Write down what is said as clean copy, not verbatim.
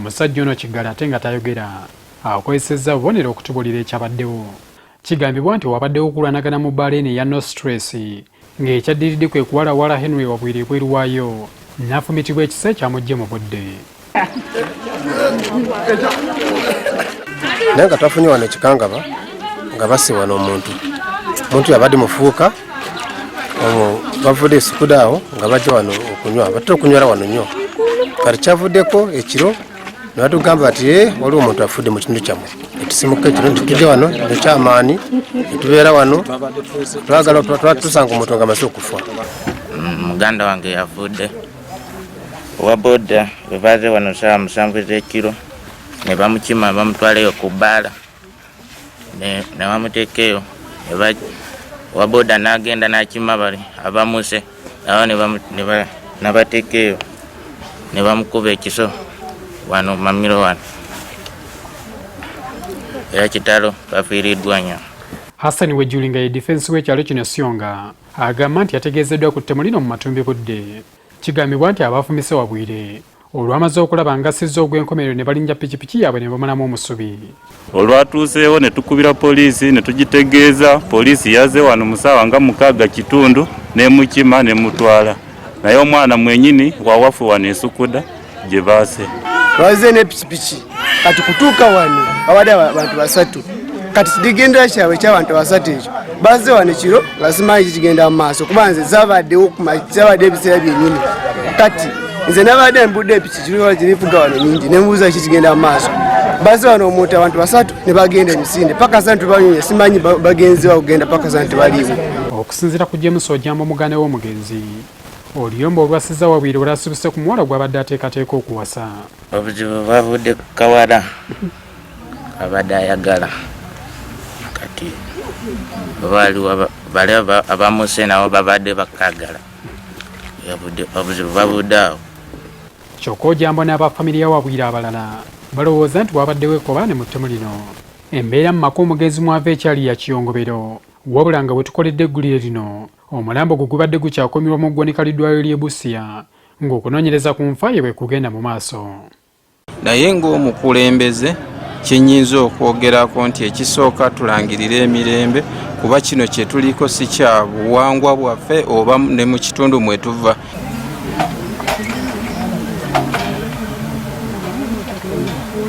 Omusajja ono kiggala ate nga tayogera akozesezza bubonero okutubuulira ekyabaddewo. Kigambibwa nti wabaddewo okulwanagana mu bbaala eno eya No Stress ng'ekyaddiridde kwe kuwalawala Henry Wabwire ebweru waayo n'afumitibwa ekisa ekyamuggye mu budde. Naye nga twafunye wano ekikangaba nga basse wano omuntu, omuntu yabadde mufuuka bavudde esikuda awo nga bajja wano okunywa, batera okunywera wano nnyo. Kati kyavuddeko ekiro nebatugamba nti eh, waliwo omuntu afudde mu kitundu kyammwe, netusimuka ekiro netujja wano nekyamaani netubeera wano, twagala tusanga omuntu nga amaze okufa. Muganda wange yafudde owa boda bwe wano saawa 7 ez'ekiro ne bamukima bamutwalayo ku bbaala ne bamuteeka eyo, owa boda n'agenda n'akima bali abamuse nabo nabateeka eyo ne bamukuba ekiso wano mamiro wano, era kitalo, bafiiriddwa nnyo. Hassan Wejuli nga ye difensi w'ekyalo kino Sionga agamba nti yategeezeddwa ku ttemu lino mu matumbi budde. Kigambibwa nti abafumise Wabwire olwamaze okulaba nga sizza ogw'enkomerero ne balinnya pikipiki yaabwe ne bamalamu omusubi. Olwatuuseewo ne tukubira poliisi ne tugitegeeza, poliisi yaze wano mu ssaawa nga 6:15 n'emukima ne mutwala, naye omwana mwenyini wawaffe wano esukuda gye baase. Twaze n'epikipiki, kati kutuuka wano babadde abantu basatu, kati kidigendera kyabwe ekyabantu basatu ekyo bazze wano ekiro nga simanyi kikigenda mu maaso, kuba nze zabaddewo zabadde ebiseera byennyini. Kati nze nabadde mbudde epiki girivuga wano nyingi, nembuuza ki kigenda mu maaso. Bazze wano omuntu abantu basatu ne bagenda emisinde paka sa ntibanyonye, simanyi bagenzi bakugenda paka sa ntibaliiwo. Okusinziira ku James Ojambo muganda w'omugenzi, oluyombo olwasizza Wabwire olwasibuse ku muwala gw'abadde ateekateeka okuwasa. Obuzibu bwavudde ku kawala abadde ayagala, kati baliwo bali abamuse nabo babadde bakagala, obuzibu bavudde awo. Kyokka Ojambo n'abafamiliya Wabwire abalala balowooza nti wabaddewo ekkobaane mu ttemu lino. Embeera mu maka omugenzi mwava ekyali ya kiyongobero, wabula nga bwe tukoledde eggulire lino omulambo gwe gubadde gukyakuumirwa mu ggwanika ly'eddwaliro ly'e Busia ng'okunoonyereza ku nfa ye bwe kugenda mu maaso. Naye ng'omukulembeze kyenyinza okwogerako nti ekisooka tulangirire emirembe, kuba kino kye tuliko si kya buwangwa bwaffe oba ne mu kitundu mwe tuva.